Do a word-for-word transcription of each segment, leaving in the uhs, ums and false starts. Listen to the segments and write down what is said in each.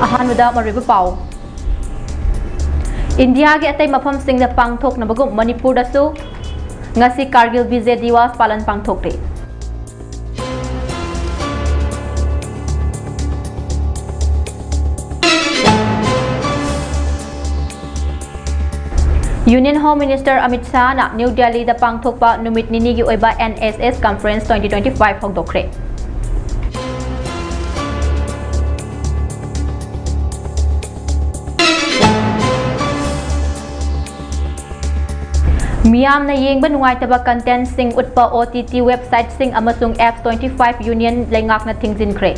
ꯑꯍꯥꯟꯕꯗ ꯃꯔꯨꯑꯣꯏꯕ ꯄꯥꯎ꯫ ꯏꯟꯗꯤꯌꯥꯒꯤ ꯑꯇꯩ ꯃꯐꯝꯁꯤꯡꯗ ꯄꯥꯡꯊꯣꯛꯅꯕꯒꯨꯝ ꯃꯅꯤꯄꯨꯔꯗꯁꯨ ꯉꯁꯤ ꯀꯥꯔꯒꯤꯜ ꯕꯤꯖꯦ ꯗꯤꯋꯥꯁ ꯄꯥꯂꯟ ꯄꯥꯡꯊꯣꯛꯂꯤ꯫ Union Home Minister Amit Shahꯅ New Delhiꯗ ꯄꯥꯡꯊꯣꯛꯄ ꯅꯨꯃꯤꯠ ꯅꯤꯅꯤꯒꯤ ꯑꯣꯏꯕ N S S Conference twenty twenty-five ꯍꯧꯗꯣꯛꯈ꯭ꯔꯦ꯫ ꯃꯤꯌꯥꯝꯅ ꯌꯦꯡꯕ ꯅꯨꯡꯉꯥꯏꯇꯕ contentꯁꯤꯡ ꯎꯠꯄ O T T websiteꯁꯤꯡ ꯑꯃꯁꯨꯡ apps twenty-five Union ꯂꯩꯉꯥꯛꯅ ꯊꯤꯡꯖꯤꯟꯈ꯭ꯔꯦ꯫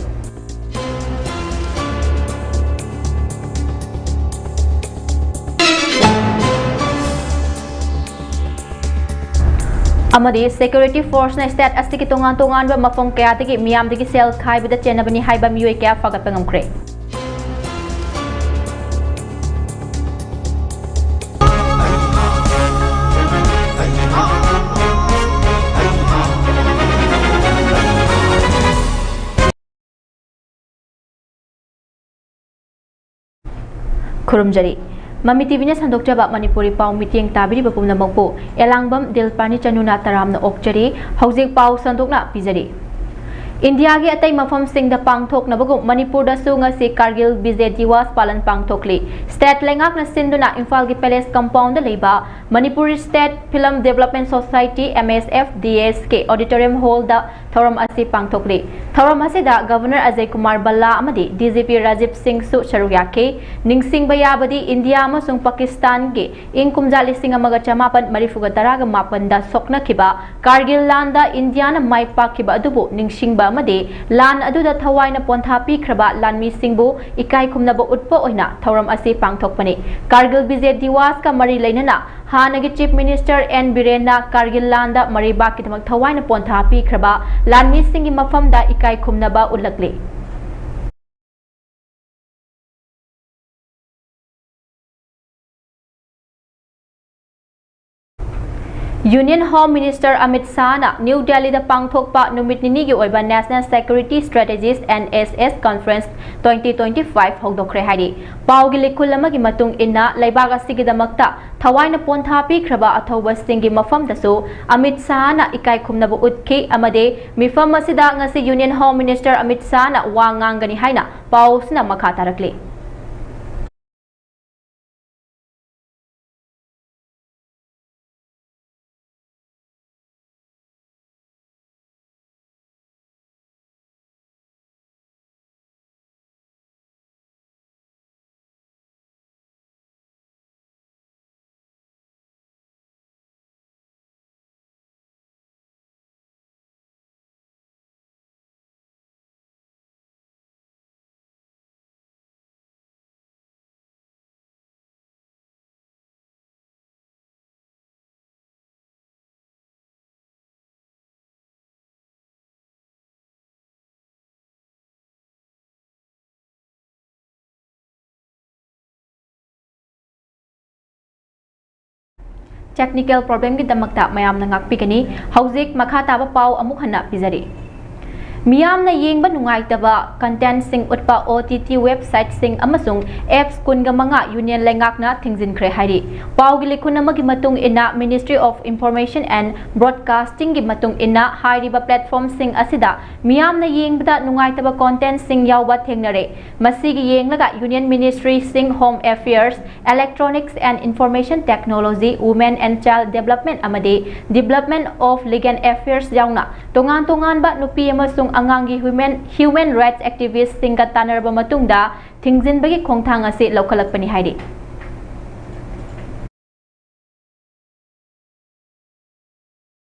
ꯑꯃꯗꯤ security forceꯅ state ꯑꯁꯤꯒꯤ ꯇꯣꯉꯥꯟ ꯇꯣꯉꯥꯟꯕ ꯃꯐꯝ ꯀꯌꯥꯗꯒꯤ ꯃꯤꯌꯥꯝꯗꯒꯤ ꯁꯦꯜ ꯈꯥꯏꯕꯗ ꯆꯦꯟꯅꯕꯅꯤ ꯍꯥꯏꯕ ꯃꯤꯑꯣꯏ ꯀꯌꯥ ꯐꯥꯒꯠꯄ ꯉꯝꯈ꯭ꯔꯦ꯫ ꯈꯨꯔꯨꯝꯖꯔꯤ꯫ ꯃꯃꯤ ꯇꯤꯚꯤꯅ ꯁꯟꯗꯣꯛꯆꯕ ꯃꯅꯤꯄꯨꯔꯤ ꯄꯥꯎ ꯃꯤꯠꯌꯦꯡ ꯇꯥꯕꯤꯔꯤꯕ ꯄꯨꯝꯅꯃꯛꯄꯨ ꯑꯦꯂꯥꯡꯕꯝ ꯗꯤꯜꯄꯥꯅꯤ ꯆꯅꯨꯅ ꯇꯔꯥꯝꯅ ꯑꯣꯛꯆꯔꯤ꯫ ꯍꯧꯖꯤꯛ ꯄꯥꯎ ꯁꯟꯗꯣꯛꯅ ꯄꯤꯖꯔꯤ꯫ ꯏꯟꯗꯤꯌꯥꯒꯤ ꯑꯇꯩ ꯃꯐꯝꯁꯤꯡꯗ ꯄꯥꯡꯊꯣꯛꯅꯕꯒꯨꯝ ꯃꯅꯤꯄꯨꯔꯗꯁꯨ ꯉꯁꯤ ꯀꯥꯔꯒꯤꯜ ꯕꯤꯖꯦ ꯗꯤꯋꯥꯁ ꯄꯥꯂꯟ ꯄꯥꯡꯊꯣꯛꯂꯤ꯫ State ꯂꯩꯉꯥꯛꯅ ꯁꯤꯟꯗꯨꯅ ꯏꯝꯐꯥꯜꯒꯤ Palace Compoundꯗ ꯂꯩꯕ Manipuri State Film Development Society, M S F D S K Auditorium Hallꯗ ꯊꯧꯔꯝ ꯑꯁꯤ ꯄꯥꯡꯊꯣꯛꯂꯤ꯫ ꯊꯧꯔꯝ ꯑꯁꯤꯗ Governor ꯑꯖꯌ ꯀꯨꯃꯥꯔ ꯚꯜꯂꯥ ꯑꯃꯗꯤ D G P ꯔꯥꯖꯤꯕ ꯁꯤꯡꯁꯨ ꯁꯔꯨꯛ ꯌꯥꯈꯤ꯫ ꯅꯤꯡꯁꯤꯡꯕ ꯌꯥꯕꯗꯤ, ꯏꯟꯗꯤꯌꯥ ꯑꯃꯁꯨꯡ ꯄꯥꯀꯤꯁꯇꯥꯟꯒꯤ ꯏꯪ ꯀꯨꯝꯖꯥ ꯂꯤꯁꯤꯡ ꯑꯃꯒ ꯆꯃꯥꯄꯟ ꯃꯔꯤꯐꯨꯒ ꯇꯔꯥꯒ ꯃꯥꯄꯟꯗ ꯁꯣꯛꯅꯈꯤꯕ ꯀꯥꯔꯒꯤꯜ ꯂꯥꯟꯗ ꯏꯟꯗꯤꯌꯥꯅ ꯃꯥꯏ ꯄꯥꯛꯈꯤꯕ ꯑꯗꯨꯕꯨ ꯅꯤꯡꯁꯤꯡꯕ ꯑꯃꯗꯤ ꯂꯥꯟ ꯑꯗꯨꯗ ꯊꯋꯥꯏꯅ ꯄꯣꯟꯊꯥ ꯄꯤꯈ꯭ꯔꯕ ꯂꯥꯟꯃꯤꯁꯤꯡꯕꯨ ꯏꯀꯥꯏ ꯈꯨꯝꯅꯕ ꯎꯠꯄ ꯑꯣꯏꯅ ꯊꯧꯔꯝ ꯑꯁꯤ ꯄꯥꯡꯊꯣꯛꯄꯅꯤ꯫ ꯀꯥꯔꯒꯤꯜ ꯕꯤꯖꯦ ꯗꯤꯋꯥꯁꯀ ꯃꯔꯤ ꯂꯩꯅꯅ ꯍꯥꯟꯅꯒꯤ Chief Minister N ꯕꯤꯔꯦꯟꯅ ꯀꯥꯔꯒꯤꯜ ꯂꯥꯟꯗ ꯃꯔꯩꯕꯥꯛꯀꯤꯗꯃꯛ ꯊꯋꯥꯏꯅ ꯄꯣꯟꯊꯥ ꯄꯤꯈ꯭ꯔꯕ ꯂꯥꯟꯃꯤꯁꯤꯡꯒꯤ ꯃꯐꯝꯗ ꯏꯀꯥꯏ ꯈꯨꯝꯅꯕ ꯎꯠꯂꯛꯂꯤ꯫ Union Home Minister Amit Shahꯅ New Delhiꯗ ꯄꯥꯡꯊꯣꯛꯄ ꯅꯨꯃꯤꯠ ꯅꯤꯅꯤꯒꯤ ꯑꯣꯏꯕ National Security Strategies and S S Conference twenty twenty-five ꯍꯧꯗꯣꯛꯈ꯭ꯔꯦ ꯍꯥꯏꯔꯤ꯫ ꯄꯥꯎꯒꯤ ꯂꯤꯈꯨꯜ ꯑꯃꯒꯤ ꯃꯇꯨꯡ ꯏꯟꯅ, ꯂꯩꯕꯥꯛ ꯑꯁꯤꯒꯤꯗꯃꯛꯇ ꯊꯋꯥꯏꯅ ꯄꯣꯟꯊꯥ ꯄꯤꯈ꯭ꯔꯕ ꯑꯊꯧꯕꯁꯤꯡꯒꯤ ꯃꯐꯝꯗꯁꯨ ꯑꯃꯤꯠ ꯁꯥꯍꯅ ꯏꯀꯥꯏ ꯈꯨꯝꯅꯕ ꯎꯠꯈꯤ ꯑꯃꯗꯤ ꯃꯤꯐꯝ ꯑꯁꯤꯗ ꯉꯁꯤ Union Home Minister ꯑꯃꯤꯠ ꯁꯥꯍꯅ ꯋꯥ ꯉꯥꯡꯒꯅꯤ ꯍꯥꯏꯅ ꯄꯥꯎ ꯑꯁꯤꯅ ꯃꯈꯥ ꯇꯥꯔꯛꯂꯤ꯫ Technical problemꯒꯤꯗꯃꯛꯇ ꯃꯌꯥꯝꯅ ꯉꯥꯛꯄꯤꯒꯅꯤ꯫ ꯍꯧꯖꯤꯛ ꯃꯈꯥ ꯇꯥꯕ ꯄꯥꯎ ꯑꯃꯨꯛ ꯍꯟꯅ ꯄꯤꯖꯔꯤ꯫ ꯃꯤꯌꯥꯝꯅ ꯌꯦꯡꯕ ꯅꯨꯡꯉꯥꯏꯇꯕ contentꯁꯤꯡ ꯎꯠꯄ O T T websiteꯁꯤꯡ ꯑꯃꯁꯨꯡ apps ꯀꯨꯟꯒ ꯃꯉꯥ Union ꯂꯩꯉꯥꯛꯅ ꯊꯤꯡꯖꯤꯟꯈ꯭ꯔꯦ ꯍꯥꯏꯔꯤ꯫ ꯄꯥꯎꯒꯤ ꯂꯤꯈꯨꯟ ꯑꯃꯒꯤ ꯃꯇꯨꯡ ꯏꯟꯅ, Ministry of Information and Broadcastingꯒꯤ ꯃꯇꯨꯡ ꯏꯟꯅ, ꯍꯥꯏꯔꯤꯕ platformꯁꯤꯡ ꯑꯁꯤꯗ ꯃꯤꯌꯥꯝꯅ ꯌꯦꯡꯕꯗ ꯅꯨꯡꯉꯥꯏꯇꯕ contentꯁꯤꯡ ꯌꯥꯎꯕ ꯊꯦꯡꯅꯔꯦ꯫ ꯃꯁꯤꯒꯤ ꯌꯦꯡꯂꯒ Union Ministryꯁꯤꯡ Home Affairs, Electronics and Information Technology, Women and Child Development ꯑꯃꯗꯤ Development of Legal Affairs ꯌꯥꯎꯅ ꯇꯣꯉꯥꯟ ꯇꯣꯉꯥꯟꯕ ꯅꯨꯄꯤ ꯑꯃꯁꯨꯡ ꯑꯉꯥꯡꯒꯤ human, human rights activistꯁꯤꯡꯒ ꯇꯥꯟꯅꯔꯕ ꯃꯇꯨꯡꯗ ꯊꯤꯡꯖꯤꯟꯕꯒꯤ ꯈꯣꯡꯊꯥꯡ ꯑꯁꯤ ꯂꯧꯈꯠꯂꯛꯄꯅꯤ ꯍꯥꯏꯔꯤ꯫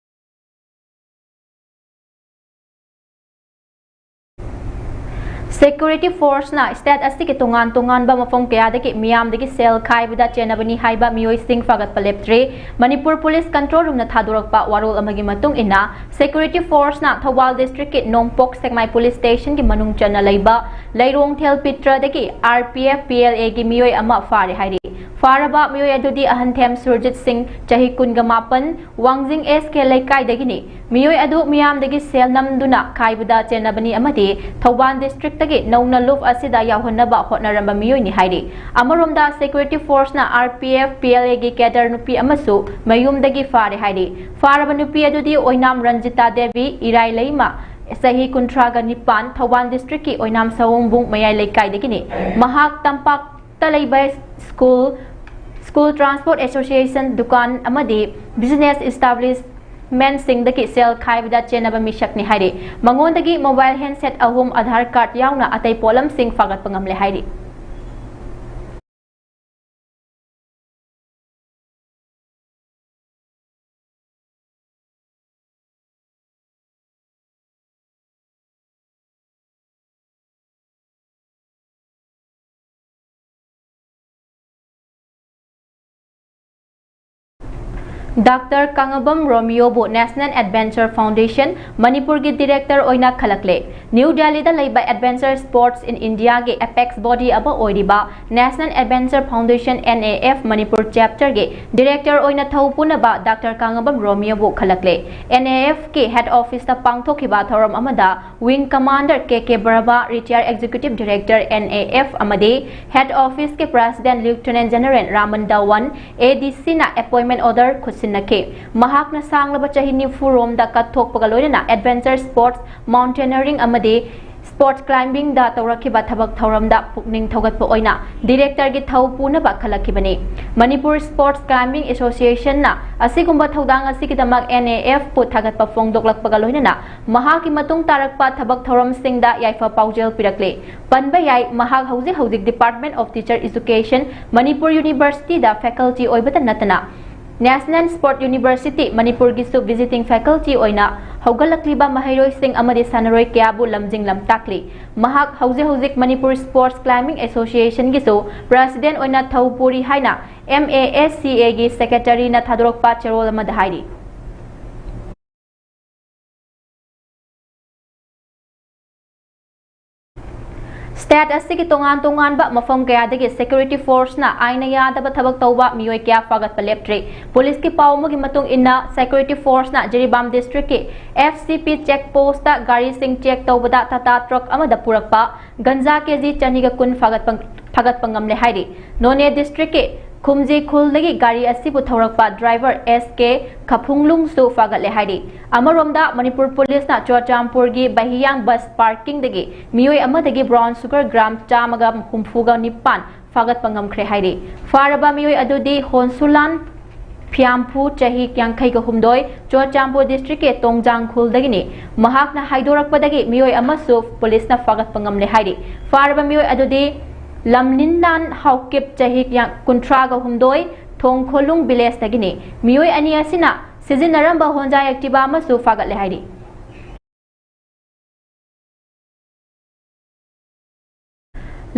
Security forceꯅ state ꯑꯁꯤꯒꯤ ꯇꯣꯉꯥꯟ ꯇꯣꯉꯥꯟꯕ ꯃꯐꯝ ꯀꯌꯥꯗꯒꯤ ꯃꯤꯌꯥꯝꯗꯒꯤ ꯁꯦꯜ ꯈꯥꯏꯕꯗ ꯆꯦꯟꯅꯕꯅꯤ ꯍꯥꯏꯕ ꯃꯤꯑꯣꯏꯁꯤꯡ ꯐꯥꯒꯠꯄ ꯂꯦꯞꯇ꯭ꯔꯤ꯫ ꯃꯅꯤꯄꯨꯔ Police Control Roomꯅ ꯊꯥꯗꯣꯔꯛꯄ ꯋꯥꯔꯣꯜ ꯑꯃꯒꯤ ꯃꯇꯨꯡ ꯏꯟꯅ, Security forceꯅ ꯊꯧꯕꯥꯜ districtꯀꯤ ꯅꯣꯡꯄꯣꯛ ꯁꯦꯛꯃꯥꯏ police stationꯒꯤ ꯃꯅꯨꯡ ꯆꯟꯅ ꯂꯩꯕ ꯂꯩꯔꯣꯡꯊꯦꯜ ꯄꯤꯇ꯭ꯔꯗꯒꯤ R P F P L Aꯒꯤ ꯃꯤꯑꯣꯏ ꯑꯃ ꯐꯥꯔꯦ ꯍꯥꯏꯔꯤ꯫ ꯐꯥꯔꯕ ꯃꯤꯑꯣꯏ ꯑꯗꯨꯗꯤ ꯑꯍꯟꯊꯦꯝ ꯁꯨꯔꯖꯤꯠ ꯁꯤꯡ, ꯆꯍꯤ ꯀꯨꯟꯒ ꯃꯥꯄꯟ, ꯋꯥꯡꯖꯤꯡ ꯑꯦꯁ ꯀꯦ ꯂꯩꯀꯥꯏꯗꯒꯤꯅꯤ꯫ ꯃꯤꯑꯣꯏ ꯑꯗꯨ ꯃꯤꯌꯥꯝꯗꯒꯤ ꯁꯦꯜ ꯅꯝꯗꯨꯅ ꯈꯥꯏꯕꯗ ꯆꯦꯟꯅꯕꯅꯤ ꯑꯃꯗꯤ ꯊꯧꯕꯥꯜ ꯗꯤꯁꯇ꯭ꯔꯤꯛꯇꯒꯤ ꯅꯧꯅ ꯂꯨꯞ ꯑꯁꯤꯗ ꯌꯥꯎꯍꯟꯅꯕ ꯍꯣꯠꯅꯔꯝꯕ ꯃꯤꯑꯣꯏꯅꯤ ꯍꯥꯏꯔꯤ꯫ ꯑꯃꯔꯣꯝꯗ, ꯁꯦꯀ꯭ꯌꯨꯔꯤꯇꯤ ꯐꯣꯔꯁꯅ R P F, P L ꯑꯦꯒꯤ ꯀꯦꯗꯔ ꯅꯨꯄꯤ ꯑꯃꯁꯨ ꯃꯌꯨꯝꯗꯒꯤ ꯐꯥꯔꯦ ꯍꯥꯏꯔꯤ꯫ ꯐꯥꯔꯕ ꯅꯨꯄꯤ ꯑꯗꯨꯗꯤ ꯑꯣꯏꯅꯥꯝ ꯔꯟꯖꯤꯇꯥ ꯗꯦꯕꯤ, ꯏꯔꯥꯏꯂꯩꯃ, ꯆꯍꯤ ꯀꯨꯟꯊ꯭ꯔꯥꯒ ꯅꯤꯄꯥꯟ, ꯊꯧꯕꯥꯜ ꯗꯤꯁꯇ꯭ꯔꯤꯛꯀꯤ ꯑꯣꯏꯅꯥꯝ ꯁꯑꯣꯝꯕꯨꯡ ꯃꯌꯥꯏ ꯂꯩꯀꯥꯏꯗꯒꯤꯅꯤ꯫ ꯃꯍꯥꯛ ꯇꯝꯄꯥꯛ ꯇ ꯂꯩꯕ ꯁ꯭ꯀꯨꯜ, ꯁ꯭ꯀꯨꯜ ꯇ꯭ꯔꯥꯟꯁꯄꯣꯔꯠ ꯑꯦꯁꯣꯁꯤꯌꯦꯁꯟ, ꯗꯨꯀꯥꯟ ꯑꯃꯗꯤ ꯕꯤꯖꯤꯅꯦꯁ ꯏꯁꯇꯥꯕ꯭ꯂꯤꯁꯃꯦꯟꯠꯁꯤꯡꯗꯒꯤ ꯁꯦꯜ ꯈꯥꯏꯕꯗ ꯆꯦꯟꯅꯕ ꯃꯤꯁꯛꯅꯤ ꯍꯥꯏꯔꯤ꯫ ꯃꯉꯣꯟꯗꯒꯤ ꯃꯣꯕꯥꯏꯜ ꯍꯦꯟꯁꯦꯠ ꯑꯍꯨꯝ, ꯑꯙꯥꯔ ꯀꯥꯔꯗ ꯌꯥꯎꯅ ꯑꯇꯩ ꯄꯣꯠꯂꯝꯁꯤꯡ ꯐꯥꯒꯠꯄ ꯉꯝꯂꯦ ꯍꯥꯏꯔꯤ꯫ ꯗꯥꯛꯇꯔ ꯀꯥꯉꯕꯝ ꯔꯣꯃꯤꯌꯣꯕꯨ National Adventure Foundation ꯃꯅꯤꯄꯨꯔꯒꯤ ꯗꯤꯔꯦꯛꯇꯔ ꯑꯣꯏꯅ ꯈꯜꯂꯛꯂꯦ꯫ ꯅ꯭ꯌꯨ ꯗꯦꯜꯂꯤꯗ ꯂꯩꯕ Adventure Sports in Indiaꯒꯤ ꯑꯦꯄꯦꯛꯁ ꯕꯣꯗꯤ ꯑꯃ ꯑꯣꯏꯔꯤꯕ National Adventure Foundation, N A F, Manipur ꯆꯦꯞꯇꯔꯒꯤ ꯗꯤꯔꯦꯛꯇꯔ ꯑꯣꯏꯅ ꯊꯧ ꯄꯨꯅꯕ ꯗꯥꯛꯇꯔ ꯀꯥꯉꯕꯝ ꯔꯣꯃꯤꯌꯣꯕꯨ ꯈꯜꯂꯛꯂꯦ꯫ N A Fꯀꯤ ꯍꯦꯗ ꯑꯣꯐꯤꯁꯇ ꯄꯥꯡꯊꯣꯛꯈꯤꯕ ꯊꯧꯔꯝ ꯑꯃꯗ wing commander K K Barma, retired executive director, N A F, ꯑꯃꯗꯤ ꯍꯦꯗ ꯑꯣꯐꯤꯁꯀꯤ president lieutenant general Raman Dhawan, A D Cꯅ ꯑꯦꯄꯣꯏꯟꯃꯦꯟꯠ order ꯈꯨꯠꯁꯤꯟꯅꯈꯤ꯫ ꯃꯍꯥꯛꯅ ꯁꯥꯡꯂꯕ ꯆꯍꯤ ꯅꯤꯐꯨ ꯔꯣꯝꯗ ꯀꯠꯊꯣꯛꯄꯒ ꯂꯣꯏꯅꯅ Adventure Sports, Mountaineering ꯑꯃꯗꯤ Sports Climbingꯗ ꯇꯧꯔꯛꯈꯤꯕ ꯊꯕꯛ ꯊꯧꯔꯝꯗ ꯄꯨꯛꯅꯤꯡ ꯊꯧꯒꯠꯄ ꯑꯣꯏꯅ ꯗꯤꯔꯦꯛꯇꯔꯒꯤ ꯊꯧ ꯄꯨꯅꯕ ꯈꯜꯂꯛꯈꯤꯕꯅꯤ꯫ ꯃꯅꯤꯄꯨꯔ Sports Climbing Associationꯅ ꯑꯁꯤꯒꯨꯝꯕ ꯊꯧꯗꯥꯡ ꯑꯁꯤꯒꯤꯗꯃꯛ N A Fꯄꯨ ꯊꯥꯒꯠꯄ ꯐꯣꯡꯗꯣꯛꯂꯛꯄꯒ ꯂꯣꯏꯅꯅ ꯃꯍꯥꯛꯀꯤ ꯃꯇꯨꯡ ꯇꯥꯔꯛꯄ ꯊꯕꯛ ꯊꯧꯔꯝꯁꯤꯡꯗ ꯌꯥꯏꯐ ꯄꯥꯎꯖꯦꯜ ꯄꯤꯔꯛꯂꯤ꯫ ꯄꯟꯕ ꯌꯥꯏ, ꯃꯍꯥꯛ ꯍꯧꯖꯤꯛ ꯍꯧꯖꯤꯛ Department of Teacher Education, Manipur Universityꯗ faculty ꯑꯣꯏꯕꯇ ꯅꯠꯇꯅ, National Sport University, ꯃꯅꯤꯄꯨꯔꯒꯤꯁꯨ visiting faculty ꯑꯣꯏꯅ ꯍꯧꯒꯠꯂꯛꯂꯤꯕ ꯃꯍꯩꯔꯣꯏꯁꯤꯡ ꯑꯃꯗꯤ ꯁꯥꯟꯅꯔꯣꯏ ꯀꯌꯥꯕꯨ ꯂꯝꯖꯤꯡ ꯂꯝꯇꯥꯛꯂꯤ꯫ ꯃꯍꯥꯛ ꯍꯧꯖꯤꯛ ꯍꯧꯖꯤꯛ ꯃꯅꯤꯄꯨꯔ Sports Climbing Associationꯒꯤꯁꯨ president ꯑꯣꯏꯅ ꯊꯧ ꯄꯨꯔꯤ ꯍꯥꯏꯅ M A S C Aꯒꯤ secretaryꯅ ꯊꯥꯗꯣꯔꯛꯄ ꯆꯦꯔꯣꯜ ꯑꯃꯗ ꯍꯥꯏꯔꯤ꯫ ꯁ꯭ꯇꯦꯠ ꯑꯁꯤꯒꯤ ꯇꯣꯉꯥꯟ ꯇꯣꯉꯥꯟꯕ ꯃꯐꯝ ꯀꯌꯥꯗꯒꯤ ꯁꯦꯀ꯭ꯌꯨꯔꯤꯇꯤ ꯐꯣꯔꯁꯅ ꯑꯥꯏꯟꯅ ꯌꯥꯗꯕ ꯊꯕꯛ ꯇꯧꯕ ꯃꯤꯑꯣꯏ ꯀꯌꯥ ꯐꯥꯒꯠꯄ ꯂꯦꯞꯇ꯭ꯔꯤ꯫ ꯄꯨꯂꯤꯁꯀꯤ ꯄꯥꯎ ꯑꯃꯒꯤ ꯃꯇꯨꯡ ꯏꯟꯅ, ꯁꯦꯀ꯭ꯌꯨꯔꯤꯇꯤ ꯐꯣꯔꯁꯅ ꯖꯤꯔꯤꯕꯥꯝ ꯗꯤꯁꯇ꯭ꯔꯤꯛꯀꯤ F C P check post ꯒꯥꯔꯤꯁꯤꯡ ꯆꯦꯛ ꯇꯧꯕꯗ ꯇꯥꯇꯥ ꯇ꯭ꯔꯛ ꯑꯃꯗ ꯄꯨꯔꯛꯄ ꯒꯟꯖꯥ ꯀꯦꯖꯤ ꯆꯅꯤꯒ ꯀꯨꯟ ꯐꯥꯒꯠꯄ, ꯐꯥꯒꯠꯄ ꯉꯝꯂꯦ ꯍꯥꯏꯔꯤ꯫ ꯅꯣꯅꯦ ꯗꯤꯁꯇ꯭ꯔꯤꯛꯀꯤ ꯈꯨꯝꯖꯤ ꯈꯨꯜꯗꯒꯤ ꯒꯥꯔꯤ ꯑꯁꯤꯕꯨ ꯊꯧꯔꯛꯄ ꯗ꯭ꯔꯥꯏꯚꯔ ꯑꯦꯁ ꯀꯦ ꯈꯐꯨꯡꯂꯨꯡꯁꯨ ꯐꯥꯒꯠꯂꯦ ꯍꯥꯏꯔꯤ꯫ ꯑꯃꯔꯣꯝꯗ, ꯃꯅꯤꯄꯨꯔ ꯄꯨꯂꯤꯁꯅ ꯆꯨꯔꯆꯥꯟꯄꯨꯔꯒꯤ ꯕꯍꯤꯌꯥꯡ ꯕꯁ ꯄꯥꯔꯀꯤꯡꯗꯒꯤ ꯃꯤꯑꯣꯏ ꯑꯃꯗꯒꯤ ꯕ꯭ꯔꯥꯎꯟ ꯁꯨꯒꯔ ꯒ꯭ꯔꯥꯝ ꯆꯥꯝꯃꯒ ꯍꯨꯝꯐꯨꯒ ꯅꯤꯄꯥꯟ ꯐꯥꯒꯠꯄ ꯉꯝꯈ꯭ꯔꯦ ꯍꯥꯏꯔꯤ꯫ ꯐꯥꯔꯕ ꯃꯤꯑꯣꯏ ꯑꯗꯨꯗꯤ ꯍꯣꯟꯁꯨꯂꯥꯟ ꯐꯤꯌꯥꯝꯐꯨ, ꯆꯍꯤ ꯌꯥꯡꯈꯩꯒ ꯍꯨꯝꯗꯣꯏ, ꯆꯨꯔꯆꯥꯟꯄꯨꯔ ꯗꯤꯁꯇ꯭ꯔꯤꯛꯀꯤ ꯇꯣꯡꯖꯥꯡ ꯈꯨꯜꯗꯒꯤꯅꯤ꯫ ꯃꯍꯥꯛꯅ ꯍꯥꯏꯗꯣꯔꯛꯄꯗꯒꯤ ꯃꯤꯑꯣꯏ ꯑꯃꯁꯨ ꯄꯨꯂꯤꯁꯅ ꯐꯥꯒꯠꯄ ꯉꯝꯂꯦ ꯍꯥꯏꯔꯤ꯫ ꯐꯥꯔꯕ ꯃꯤꯑꯣꯏ ꯑꯗꯨꯗꯤ ꯂꯝꯅꯤꯟꯅꯥꯟ ꯍꯥꯎꯀꯤꯞ, ꯆꯍꯤ ꯌꯥ-, ꯀꯨꯟꯊ꯭ꯔꯥꯒ ꯍꯨꯝꯗꯣꯏ, ꯊꯣꯡꯈꯣꯂꯨꯡ ꯚꯤꯂꯦꯖꯇꯒꯤꯅꯤ꯫ ꯃꯤꯑꯣꯏ ꯑꯅꯤ ꯑꯁꯤꯅ ꯁꯤꯖꯤꯟꯅꯔꯝꯕ ꯍꯣꯟꯗꯥꯏ ꯑꯦꯛꯇꯤꯚꯥ ꯑꯃꯁꯨ ꯐꯥꯒꯠꯂꯦ ꯍꯥꯏꯔꯤ꯫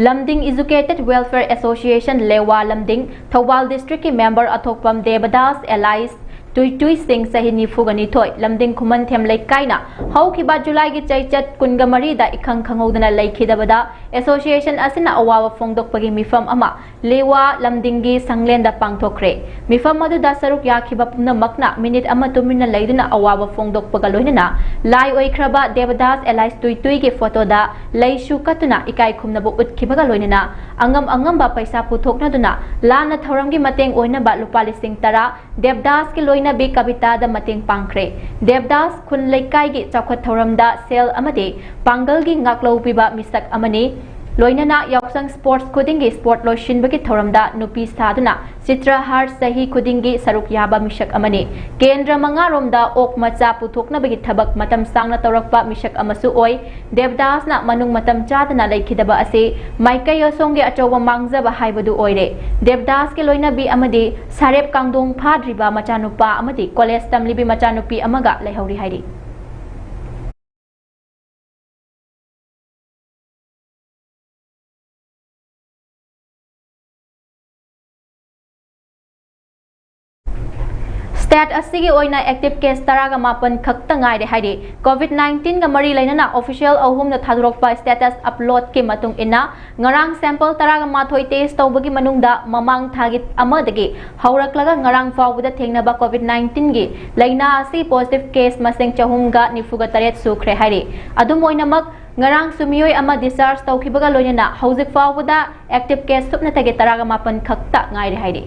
ꯂꯝꯗꯤꯡ Educated Welfare Association, ꯂꯦꯋꯥ ꯂꯝꯗꯤꯡ, ꯊꯧꯕꯥꯜ ꯗꯤꯁꯇ꯭ꯔꯤꯛꯀꯤ ꯃꯦꯝꯕꯔ ꯑꯊꯣꯛꯄꯝ ꯗꯦꯕꯗꯥꯁ ꯑꯦꯂꯥꯏꯁ ꯇꯨꯏꯇꯨꯏ ꯁꯤꯡ, ꯆꯍꯤ ꯅꯤꯐꯨꯒ ꯅꯤꯊꯣꯏ, ꯂꯝꯗꯤꯡ ꯈꯨꯃꯟꯊꯦꯝ ꯂꯩꯀꯥꯏꯅ ꯍꯧꯈꯤꯕ ꯖꯨꯂꯥꯏꯒꯤ ꯆꯩꯆꯠ ꯀꯨꯟꯒ ꯃꯔꯤꯗ ꯏꯈꯪ ꯈꯪꯍꯧꯗꯅ ꯂꯩꯈꯤꯗꯕꯗ ꯑꯦꯁꯣꯁꯤꯌꯦꯁꯟ ꯑꯁꯤꯅ ꯑꯋꯥꯕ ꯐꯣꯡꯗꯣꯛꯄꯒꯤ ꯃꯤꯐꯝ ꯑꯃ ꯂꯦꯋꯥ ꯂꯝꯗꯤꯡꯒꯤ ꯁꯪꯂꯦꯟꯗ ꯄꯥꯡꯊꯣꯛꯈ꯭ꯔꯦ꯫ ꯃꯤꯐꯝ ꯑꯗꯨꯗ ꯁꯔꯨꯛ ꯌꯥꯈꯤꯕ ꯄꯨꯝꯅꯃꯛꯅ ꯃꯤꯅꯤꯠ ꯑꯃ ꯇꯨꯃꯤꯟꯅ ꯂꯩꯗꯨꯅ ꯑꯋꯥꯕ ꯐꯣꯡꯗꯣꯛꯄꯒ ꯂꯣꯏꯅꯅ ꯂꯥꯏ ꯑꯣꯏꯈ꯭ꯔꯕ ꯗꯦꯕꯗꯥꯁ ꯑꯦꯂꯥꯏꯁ ꯇꯨꯏꯇꯨꯏꯒꯤ ꯐꯣꯇꯣꯗ ꯂꯩꯁꯨ ꯀꯠꯇꯨꯅ ꯏꯀꯥꯏ ꯈꯨꯝꯅꯕ ꯎꯠꯈꯤꯕꯒ ꯂꯣꯏꯅꯅ ꯑꯉꯝ ꯑꯉꯝꯕ ꯄꯩꯁꯥ ꯄꯨꯊꯣꯛꯅꯗꯨꯅ ꯂꯥꯟꯅ ꯊꯧꯔꯝꯒꯤ ꯃꯇꯦꯡ ꯑꯣꯏꯅꯕ ꯂꯨꯄꯥ ꯂꯤꯁꯤꯡ ꯇꯔꯥ ꯗꯦꯕꯗꯥꯁꯀꯤ ꯂꯣꯏꯅꯕꯤ ꯀꯕꯤꯇꯥꯗ ꯃꯇꯦꯡ ꯄꯥꯡꯈ꯭ꯔꯦ꯫ ꯗꯦꯕꯗꯥꯁ ꯈꯨꯟ ꯂꯩꯀꯥꯏꯒꯤ ꯆꯥꯎꯈꯠ ꯊꯧꯔꯝꯗ ꯁꯦꯜ ꯑꯃꯗꯤ ꯄꯥꯡꯒꯜꯒꯤ ꯉꯥꯛꯂꯧ ꯄꯤꯕ ꯃꯤꯁꯛ ꯑꯃꯅꯤ꯫ ꯂꯣꯏꯅꯅ ꯌꯥꯎꯁꯪ ꯁ꯭ꯄꯣꯔꯠꯁ ꯈꯨꯗꯤꯡꯒꯤ ꯁ꯭ꯄꯣꯔꯠ ꯂꯣꯏꯁꯤꯟꯕꯒꯤ ꯊꯧꯔꯝꯗ ꯅꯨꯄꯤ ꯁꯥꯗꯨꯅ ꯆꯤꯇ꯭ꯔꯍꯥꯔ ꯆꯍꯤ ꯈꯨꯗꯤꯡꯒꯤ ꯁꯔꯨꯛ ꯌꯥꯕ ꯃꯤꯁꯛ ꯑꯃꯅꯤ꯫ ꯀꯦꯟꯗ꯭ꯔ ꯃꯉꯥꯔꯣꯝꯗ ꯑꯣꯛ ꯃꯆꯥ ꯄꯨꯊꯣꯛꯅꯕꯒꯤ ꯊꯕꯛ ꯃꯇꯝ ꯁꯥꯡꯅ ꯇꯧꯔꯛꯄ ꯃꯤꯁꯛ ꯑꯃꯁꯨ ꯑꯣꯏ꯫ ꯗꯦꯕꯗꯥꯁꯅ ꯃꯅꯨꯡ ꯃꯇꯝ ꯆꯥꯗꯅ ꯂꯩꯈꯤꯗꯕ ꯑꯁꯤ ꯃꯥꯏꯀꯩ ꯑꯁꯣꯝꯒꯤ ꯑꯆꯧꯕ ꯃꯥꯡꯖꯕ ꯍꯥꯏꯕꯗꯨ ꯑꯣꯏꯔꯦ꯫ ꯗꯦꯕꯗꯥꯁꯀꯤ ꯂꯣꯏꯅꯕꯤ ꯑꯃꯗꯤ ꯁꯥꯔꯦꯞ ꯀꯥꯡꯗꯣꯡ ꯐꯥꯗ꯭ꯔꯤꯕ ꯃꯆꯥꯅꯨꯄꯥ ꯑꯃꯗꯤ ꯀꯣꯂꯦꯖ ꯇꯝꯂꯤꯕꯤ ꯃꯆꯥꯅꯨꯄꯤ ꯑꯃꯒ ꯂꯩꯍꯧꯔꯤ ꯍꯥꯏꯔꯤ꯫ State ꯑꯁꯤꯒꯤ ꯑꯣꯏꯅ active case ꯇꯔꯥꯒ ꯃꯥꯄꯟ ꯈꯛꯇ ꯉꯥꯏꯔꯦ ꯍꯥꯏꯔꯤ꯫ COVID nineteen ꯒ ꯃꯔꯤ ꯂꯩꯅꯅ official ꯑꯍꯨꯝꯅ ꯊꯥꯗꯣꯔꯛꯄ status upload ꯀꯤ ꯃꯇꯨꯡ ꯏꯟꯅ, ꯉꯔꯥꯡ sample ꯇꯔꯥꯒ ꯃꯥꯊꯣꯏ test ꯇꯧꯕꯒꯤ ꯃꯅꯨꯡꯗ ꯃꯃꯥꯡ ꯊꯥꯒꯤ ꯑꯃꯗꯒꯤ ꯍꯧꯔꯛꯂꯒ ꯉꯔꯥꯡ ꯐꯥꯎꯕꯗ ꯊꯦꯡꯅꯕ COVID nineteen ꯒꯤ ꯂꯥꯏꯅꯥ ꯑꯁꯤ positive case ꯃꯁꯤꯡ ꯆꯍꯨꯝꯒ ꯅꯤꯐꯨꯒ ꯇꯔꯦꯠ ꯁꯨꯈ꯭ꯔꯦ ꯍꯥꯏꯔꯤ꯫ ꯑꯗꯨꯝ ꯑꯣꯏꯅꯃꯛ, ꯉꯔꯥꯡꯁꯨ ꯃꯤꯑꯣꯏ ꯑꯃ discharge ꯇꯧꯈꯤꯕꯒ ꯂꯣꯏꯅꯅ ꯍꯧꯖꯤꯛ ꯐꯥꯎꯕꯗ active case ꯁꯨꯞꯅꯇꯒꯤ ꯇꯔꯥꯒ ꯃꯥꯄꯟ ꯈꯛꯇ ꯉꯥꯏꯔꯦ ꯍꯥꯏꯔꯤ꯫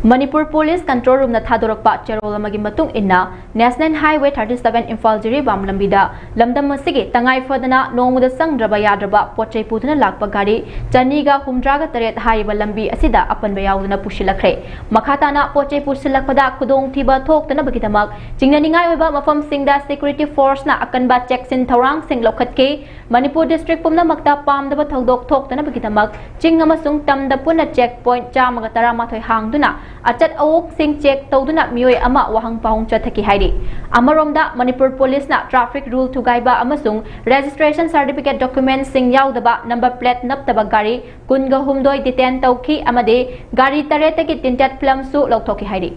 ꯃꯅꯤꯄꯨꯔ ꯄꯨꯂꯤꯁ control room ꯅ ꯊꯥꯗꯣꯔꯛꯄ ꯆꯦꯔꯣꯜ ꯑꯃꯒꯤ ꯃꯇꯨꯡ ꯏꯟꯅ, National Highway thirty seven Imphal Jiribam ꯂꯝꯕꯤꯗ ꯂꯝꯗꯝ ꯑꯁꯤꯒꯤ ꯇꯉꯥꯏ ꯐꯗꯅ ꯅꯣꯡꯃꯗ ꯆꯪꯗ꯭ꯔꯕ ꯌꯥꯗ꯭ꯔꯕ ꯄꯣꯠ ꯆꯩ ꯄꯨꯗꯨꯅ ꯂꯥꯛꯄ ꯒꯥꯔꯤ ꯆꯅꯤꯒ ꯍꯨꯝꯗ꯭ꯔꯥꯒ ꯇꯔꯦꯠ ꯍꯥꯏꯔꯤꯕ ꯂꯝꯕꯤ ꯑꯁꯤꯗ ꯑꯄꯟꯕ ꯌꯥꯎꯗꯅ ꯄꯨꯁꯤꯜꯂꯛꯈ꯭ꯔꯦ꯫ ꯃꯈꯥ ꯇꯥꯅ ꯄꯣꯠ ꯆꯩ ꯄꯨꯁꯤꯜꯂꯛꯄꯗ ꯈꯨꯗꯣꯡꯊꯤꯕ ꯊꯣꯛꯇꯅꯕꯒꯤꯗꯃꯛ ꯆꯤꯡꯅꯅꯤꯡꯉꯥꯏ ꯑꯣꯏꯕ ꯃꯐꯝꯁꯤꯡꯗ security force ꯅ ꯑꯀꯟꯕ ꯆꯦꯛꯁꯤꯟ ꯊꯧꯔꯥꯡꯁꯤꯡ ꯂꯧꯈꯠꯈꯤ꯫ ꯃꯅꯤꯄꯨꯔ district ꯄꯨꯝꯅꯃꯛꯇ ꯄꯥꯝꯗꯕ ꯊꯧꯗꯣꯛ ꯊꯣꯛꯇꯅꯕꯒꯤꯗꯃꯛ ꯆꯤꯡ ꯑꯃꯁꯨꯡ ꯇꯝꯗ ꯄꯨꯟꯅ check point ꯆꯥꯝꯃꯒ ꯇꯔꯥꯃꯥꯊꯣꯏ ꯍꯥꯡꯗꯨꯅ ꯑꯆꯠ ꯑꯋꯣꯛꯁꯤꯡ check ꯇꯧꯗꯨꯅ ꯃꯤꯑꯣꯏ ꯑꯃ ꯋꯥꯍꯪ ꯄꯥꯎꯍꯪ ꯆꯠꯊꯈꯤ ꯍꯥꯏꯔꯤ꯫ ꯑꯃꯔꯣꯝꯗ, ꯃꯅꯤꯄꯨꯔ ꯄꯨꯂꯤꯁꯅ traffic rule ꯊꯨꯒꯥꯏꯕ ꯑꯃꯁꯨꯡ registration certificate document ꯁꯤꯡ ꯌꯥꯎꯗꯕ number plate ꯅꯞꯇꯕ ꯒꯥꯔꯤ ꯀꯨꯟꯒ ꯍꯨꯝꯗꯣꯏ detain ꯇꯧꯈꯤ ꯑꯃꯗꯤ ꯒꯥꯔꯤ ꯇꯔꯦꯠꯇꯒꯤ tinted film ꯁꯨ ꯂꯧꯊꯣꯛꯈꯤ ꯍꯥꯏꯔꯤ꯫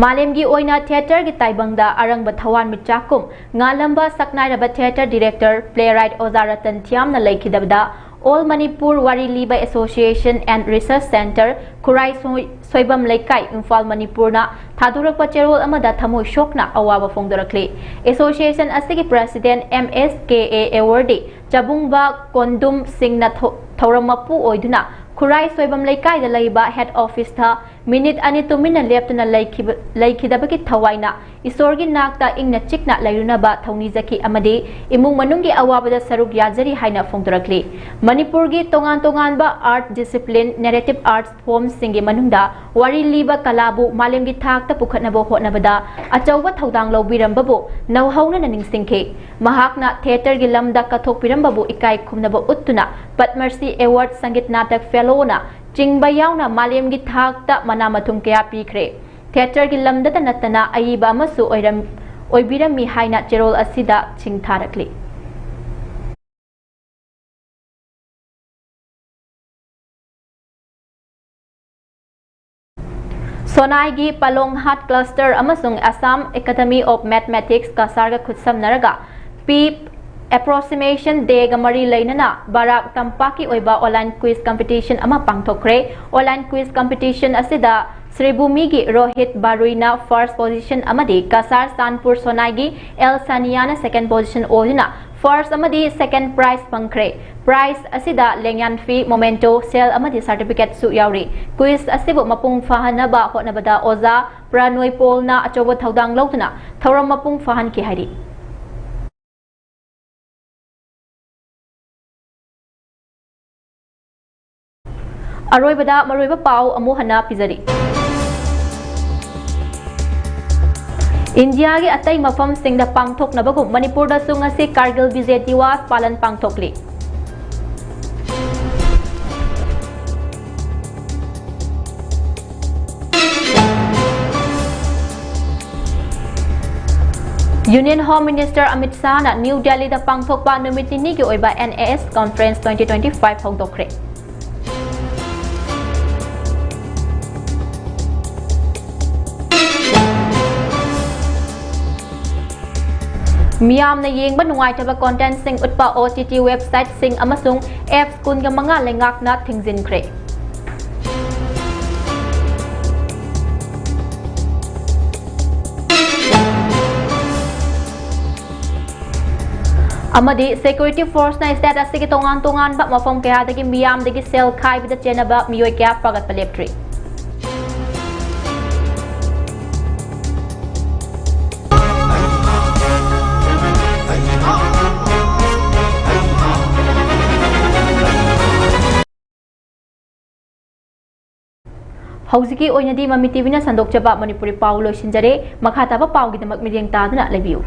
ꯃꯥꯂꯦꯝꯒꯤ ꯑꯣꯏꯅ theatre ꯒꯤ ꯇꯥꯏꯕꯪꯗ ꯑꯔꯪꯕ ꯊꯋꯥꯟꯃꯤꯆꯥꯛꯀꯨꯝ ꯉꯥꯜꯂꯝꯕ ꯁꯛꯅꯥꯏꯔꯕ theatre director, playwright ꯑꯣꯖꯥ ꯔꯇꯟ ꯊꯤꯌꯥꯝꯅ ꯂꯩꯈꯤꯗꯕꯗ All Manipur ꯋꯥꯔꯤ ꯂꯤꯕ Association and Research Centre, ꯈꯨꯔꯥꯏ ꯁꯣꯏ-, ꯁꯣꯏꯕꯝ ꯂꯩꯀꯥꯏ, ꯏꯝꯐꯥꯜ, ꯃꯅꯤꯄꯨꯔꯅ ꯊꯥꯗꯣꯔꯛꯄ ꯆꯦꯔꯣꯜ ꯑꯃꯗ ꯊꯃꯣꯏ ꯁꯣꯛꯅ ꯑꯋꯥꯕ ꯐꯣꯡꯗꯣꯔꯛꯂꯤ꯫ Association ꯑꯁꯤꯒꯤ president M S K A awardee ꯆꯕꯨꯡꯕ ꯀꯣꯟꯗꯨꯝ ꯁꯤꯡꯅ ꯊꯧ-, ꯊꯧꯔꯝ ꯃꯄꯨ ꯑꯣꯏꯗꯨꯅ ꯈꯨꯔꯥꯏ ꯁꯣꯏꯕꯝ ꯂꯩꯀꯥꯏꯗ ꯂꯩꯕ head office ꯇ ꯃꯤꯅꯤꯠ ꯑꯅꯤ ꯇꯨꯃꯤꯟꯅ ꯂꯦꯞꯇꯨꯅ ꯂꯩꯈꯤꯕ-, ꯂꯩꯈꯤꯗꯕꯒꯤ ꯊꯋꯥꯏꯅ ꯏꯁꯣꯔꯒꯤ ꯅꯥꯛꯇ ꯏꯪꯅ ꯆꯤꯛꯅ ꯂꯩꯔꯨꯅꯕ ꯊꯧꯅꯤꯖꯈꯤ ꯑꯃꯗꯤ ꯏꯃꯨꯡ ꯃꯅꯨꯡꯒꯤ ꯑꯋꯥꯕꯗ ꯁꯔꯨꯛ ꯌꯥꯖꯔꯤ ꯍꯥꯏꯅ ꯐꯣꯡꯗꯣꯔꯛꯂꯤ꯫ ꯃꯅꯤꯄꯨꯔꯒꯤ ꯇꯣꯉꯥꯟ ꯇꯣꯉꯥꯟꯕ art discipline, narrative arts form ꯁꯤꯡꯒꯤ ꯃꯅꯨꯡꯗ ꯋꯥꯔꯤ ꯂꯤꯕ ꯀꯂꯥꯕꯨ ꯃꯥꯂꯦꯝꯒꯤ ꯊꯥꯛꯇ ꯄꯨꯈꯠꯅꯕ ꯍꯣꯠꯅꯕꯗ ꯑꯆꯧꯕ ꯊꯧꯗꯥꯡ ꯂꯧꯕꯤꯔꯝꯕꯕꯨ ꯅꯧꯍꯧꯅꯅ ꯅꯤꯡꯁꯤꯡꯈꯤ꯫ ꯃꯍꯥꯛꯅ theatre ꯒꯤ ꯂꯝꯗ ꯀꯠꯊꯣꯛꯄꯤꯔꯝꯕꯕꯨ ꯏꯀꯥꯏ ꯈꯨꯝꯅꯕ ꯎꯠꯇꯨꯅ ꯄꯗꯃꯁ꯭ꯔꯤ award, ꯁꯪꯒꯤꯠ ꯅꯥꯇꯛ fellow ꯅ ꯆꯤꯡꯕ ꯌꯥꯎꯅ ꯃꯥꯂꯦꯝꯒꯤ ꯊꯥꯛꯇ ꯃꯅꯥ ꯃꯊꯨꯝ ꯀꯌꯥ ꯄꯤꯈ꯭ꯔꯦ꯫ Theatre ꯒꯤ ꯂꯝꯗꯇ ꯅꯠꯇꯅ ꯑꯏꯕ ꯑꯃꯁꯨ ꯑꯣꯏꯔꯝ-, ꯑꯣꯏꯕꯤꯔꯝꯃꯤ ꯍꯥꯏꯅ ꯆꯦꯔꯣꯜ ꯑꯁꯤꯗ ꯁꯤꯡꯊꯥꯔꯛꯂꯤ꯫ ꯁꯣꯅꯥꯏꯒꯤ ꯄꯂꯣꯡꯍꯥꯠ cluster ꯑꯃꯁꯨꯡ Assam Academy of Mathematics ꯀꯁꯥꯔꯒ ꯈꯨꯠꯁꯝꯅꯔꯒ P approximation day ꯒ ꯃꯔꯤ ꯂꯩꯅꯅ ꯕꯔꯥꯛ ꯇꯝꯄꯥꯛꯀꯤ ꯑꯣꯏꯕ online quiz competition ꯑꯃ ꯄꯥꯡꯊꯣꯛꯈ꯭ꯔꯦ꯫ Online quiz competition ꯑꯁꯤꯗ ꯁ꯭ꯔꯤꯚꯨꯃꯤꯒꯤ ꯔꯣꯍꯤꯠ ꯕꯥꯔꯨꯏꯅ first position ꯑꯃꯗꯤ ꯀꯁꯥꯔ ꯆꯥꯟꯄꯨꯔ ꯁꯣꯅꯥꯏꯒꯤ ꯑꯦꯜ ꯁꯥꯅꯤꯌꯥꯅ second position ꯑꯣꯏꯗꯨꯅ first ꯑꯃꯗꯤ second prize ꯐꯪꯈ꯭ꯔꯦ꯫ Prize ꯑꯁꯤꯗ ꯂꯦꯡꯌꯥꯟ fee, memento, shell ꯑꯃꯗꯤ certificate ꯁꯨ ꯌꯥꯎꯔꯤ꯫ Quiz ꯑꯁꯤꯕꯨ ꯃꯄꯨꯡ ꯐꯥꯍꯟꯅꯕ ꯍꯣꯠꯅꯕꯗ ꯑꯣꯖꯥ ꯄ꯭ꯔꯅꯣꯏ ꯄꯣꯜꯅ ꯑꯆꯧꯕ ꯊꯧꯗꯥꯡ ꯂꯧꯗꯨꯅ ꯊꯧꯔꯝ ꯃꯄꯨꯡ ꯐꯥꯍꯟꯈꯤ ꯍꯥꯏꯔꯤ꯫ ꯑꯔꯣꯏꯕꯗ ꯃꯔꯨꯑꯣꯏꯕ ꯄꯥꯎ ꯑꯃꯨꯛ ꯍꯟꯅ ꯄꯤꯖꯔꯤ꯫ ꯏꯟꯗꯤꯌꯥꯒꯤ ꯑꯇꯩ ꯃꯐꯝꯁꯤꯡꯗ ꯄꯥꯡꯊꯣꯛꯅꯕꯒꯨꯝ ꯃꯅꯤꯄꯨꯔꯗꯁꯨ ꯉꯁꯤ ꯀꯥꯔꯒꯤꯜ ꯕꯤꯖꯦ ꯗꯤꯋꯥꯁ ꯄꯥꯂꯟ ꯄꯥꯡꯊꯣꯛꯂꯤ꯫ Union Home Minister ꯑꯃꯤꯠ ꯁꯥꯍꯅ ꯅ꯭ꯌꯨ ꯗꯦꯜꯂꯤꯗ ꯄꯥꯡꯊꯣꯛꯄ ꯅꯨꯃꯤꯠ ꯅꯤꯅꯤꯒꯤ ꯑꯣꯏꯕ NAS Conference twenty twenty-five ꯍꯧꯗꯣꯛꯈ꯭ꯔꯦ꯫ ꯃꯤꯌꯥꯝꯅ ꯌꯦꯡꯕ ꯅꯨꯡꯉꯥꯏꯇꯕ content ꯁꯤꯡ ꯎꯠꯄ OTT website ꯁꯤꯡ ꯑꯃꯁꯨꯡ apps ꯀꯨꯟꯒ ꯃꯉꯥ ꯂꯩꯉꯥꯛꯅ ꯊꯤꯡꯖꯤꯟꯈ꯭ꯔꯦ꯫ ꯑꯃꯗꯤ security force ꯅ state ꯑꯁꯤꯒꯤ ꯇꯣꯉꯥꯟ ꯇꯣꯉꯥꯟꯕ ꯃꯐꯝ ꯀꯌꯥꯗꯒꯤ ꯃꯤꯌꯥꯝꯗꯒꯤ ꯁꯦꯜ ꯈꯥꯏꯕꯗ ꯆꯦꯟꯅꯕ ꯃꯤꯑꯣꯏ ꯀꯌꯥ ꯐꯥꯒꯠꯄ ꯂꯦꯞꯇ꯭ꯔꯤ꯫ ꯍꯧꯖꯤꯛꯀꯤ ꯑꯣꯏꯅꯗꯤ ꯃꯃꯤ ꯇꯤꯚꯤꯅ ꯁꯟꯗꯣꯛꯆꯕ ꯃꯅꯤꯄꯨꯔꯤ ꯄꯥꯎ ꯂꯣꯏꯁꯤꯟꯖꯔꯦ꯫ ꯃꯈꯥ ꯇꯥꯕ ꯄꯥꯎꯒꯤꯗꯃꯛ ꯃꯤꯠꯌꯦꯡ ꯇꯥꯗꯨꯅ ꯂꯩꯕꯤꯌꯨ꯫